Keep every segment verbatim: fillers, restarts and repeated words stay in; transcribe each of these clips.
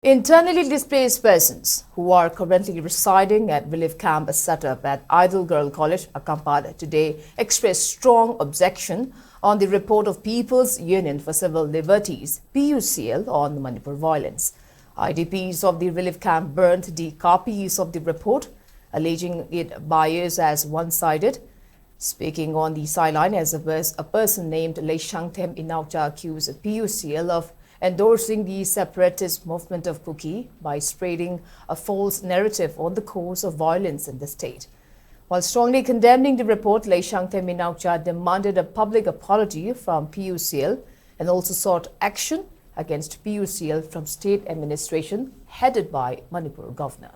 Internally displaced persons who are currently residing at relief camp set up at Idol Girl College, Akampat, today expressed strong objection on the report of People's Union for Civil Liberties, P U C L, on Manipur violence. I D Ps of the relief camp burned the copies of the report, alleging it biased as one-sided. Speaking on the sideline as a, pers- a person named Leishangthem Inaukcha accused P U C L of endorsing the separatist movement of Kuki by spreading a false narrative on the cause of violence in the state. While strongly condemning the report, Leishangthem Inaukcha demanded a public apology from P U C L and also sought action against P U C L from state administration headed by Manipur governor.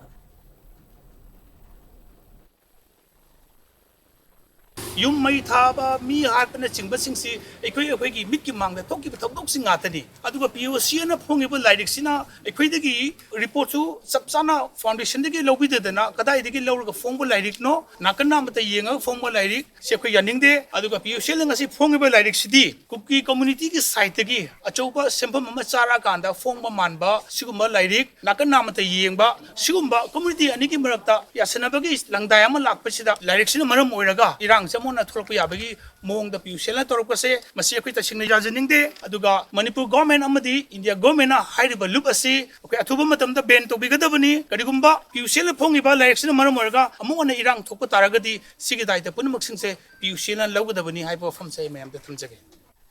ꯌꯨꯝ ꯃꯩ ꯊꯥꯕ, ꯃꯤ ꯍꯥꯠꯄꯅꯆꯤꯡꯕꯁꯤꯡꯁꯤ ꯑꯩꯈꯣꯏ ꯑꯩꯈꯣꯏꯒꯤ ꯃꯤꯠꯀꯤ ꯃꯥꯡꯗ ꯊꯣꯛꯈꯤꯕ ꯊꯧꯗꯣꯛꯁꯤꯡ ꯉꯥꯛꯇꯅꯤ꯫ ꯑꯗꯨꯒ ꯄꯤ ꯑꯣ ꯁꯤ ꯑꯦꯜꯅ ꯐꯣꯡꯉꯤꯕ ꯂꯥꯏꯔꯤꯛꯁꯤꯅ ꯑꯩꯈꯣꯏꯗꯒꯤ ꯔꯤꯄꯣꯔꯠꯁꯨ ꯆꯞ ꯆꯥꯅ ꯐꯥꯎꯟꯗꯦꯁꯟꯗꯒꯤ ꯂꯧꯕꯤꯗꯗꯅ ꯀꯗꯥꯏꯗꯒꯤ ꯂꯧꯔꯒ ꯐꯣꯡꯕ ꯂꯥꯏꯔꯤꯛꯅꯣ, ꯅꯥꯀꯟ ꯅꯥꯃꯠꯇ ꯌꯦꯡꯉꯒ ꯐꯣꯡꯕ ꯂꯥꯏꯔꯤꯛ ꯁꯤ ꯑꯩꯈꯣꯏ ꯌꯥꯅꯤꯡꯗꯦ꯫ ꯑꯗꯨꯒ ꯄꯤ ꯑꯣ ꯁꯤ ꯑꯦꯜꯅ ꯉꯁꯤ ꯐꯣꯡꯉꯤꯕ ꯂꯥꯏꯔꯤꯛꯁꯤꯗꯤ ꯀꯨꯀꯤ ꯀꯝꯃꯨꯅꯤꯇꯤꯒꯤ ꯁꯥꯏꯠꯇꯒꯤ ꯑꯆꯧꯕ ꯁꯦꯟꯐꯝ ꯑꯃ ꯆꯥꯔꯛꯑꯀꯥꯟꯗ ꯐꯣꯡꯕ ꯃꯥꯟꯕ ꯁꯤꯒꯨꯝꯕ ꯂꯥꯏꯔꯤꯛ, ꯅꯥꯀꯟ ꯅꯥꯃꯠꯇ ꯌꯦꯡꯕ ꯁꯤꯒꯨꯝꯕ ꯀꯝꯃꯨꯅꯤꯇꯤ ꯑꯅꯤꯒꯤ ꯃꯔꯛꯇ ꯌꯥꯁꯟꯅꯕꯒꯤ ꯂꯪꯗꯥꯏ ꯑꯃ ꯂꯥꯛꯄꯁꯤꯗ ꯂꯥꯏꯔꯤꯛꯁꯤꯅ ꯃꯔꯝ ꯑꯣꯏꯔꯒ ꯏꯔꯥꯡꯁꯦ ꯑꯃꯨꯛ ꯍꯟꯅ ꯊꯣꯛꯂꯛꯄ ꯌꯥꯕꯒꯤ ꯃꯑꯣꯡꯗ ꯄꯤ ꯑꯣ ꯁꯤ ꯑꯦꯜꯅ ꯇꯧꯔꯛꯄꯁꯦ ꯃꯁꯤ ꯑꯩꯈꯣꯏ ꯇꯁꯦꯡꯅ ꯌꯥꯖꯅꯤꯡꯗꯦ꯫ ꯑꯗꯨꯒ ꯃꯅꯤꯄꯨꯔ ꯒꯣꯔꯃꯦꯟ ꯑꯃꯗꯤ ꯏꯟꯗꯤꯌꯥ ꯒꯣꯔꯃꯦꯟꯅ ꯍꯥꯏꯔꯤꯕ ꯂꯨꯞ ꯑꯁꯤ ꯑꯩꯈꯣꯏ ꯑꯊꯨꯕ ꯃꯇꯝꯗ ꯕꯦꯟ ꯇꯧꯕꯤꯒꯗꯕꯅꯤ꯫ ꯀꯔꯤꯒꯨꯝꯕ ꯄꯤ ꯑꯣ ꯁꯤ ꯑꯦꯜꯅ ꯐꯣꯡꯉꯤꯕ ꯂꯥꯏꯔꯤꯛꯁꯤꯅ ꯃꯔꯝ ꯑꯣꯏꯔꯒ ꯑꯃꯨꯛ ꯍꯟꯅ ꯏꯔꯥꯡ ꯊꯣꯛꯄ ꯇꯥꯔꯒꯗꯤ ꯁꯤꯒꯤ ꯗꯥꯏꯇ ꯄꯨꯝꯅꯃꯛꯁꯤꯡꯁꯦ ꯄꯤ ꯑꯣ ꯁꯤ ꯑꯦꯜꯅ ꯂꯧꯒꯗꯕꯅꯤ ꯍꯥꯏꯕ ꯋꯥꯐꯝꯁꯦ ꯑꯩ ꯃꯌꯥꯝꯗ ꯊꯝꯖꯒꯦ꯫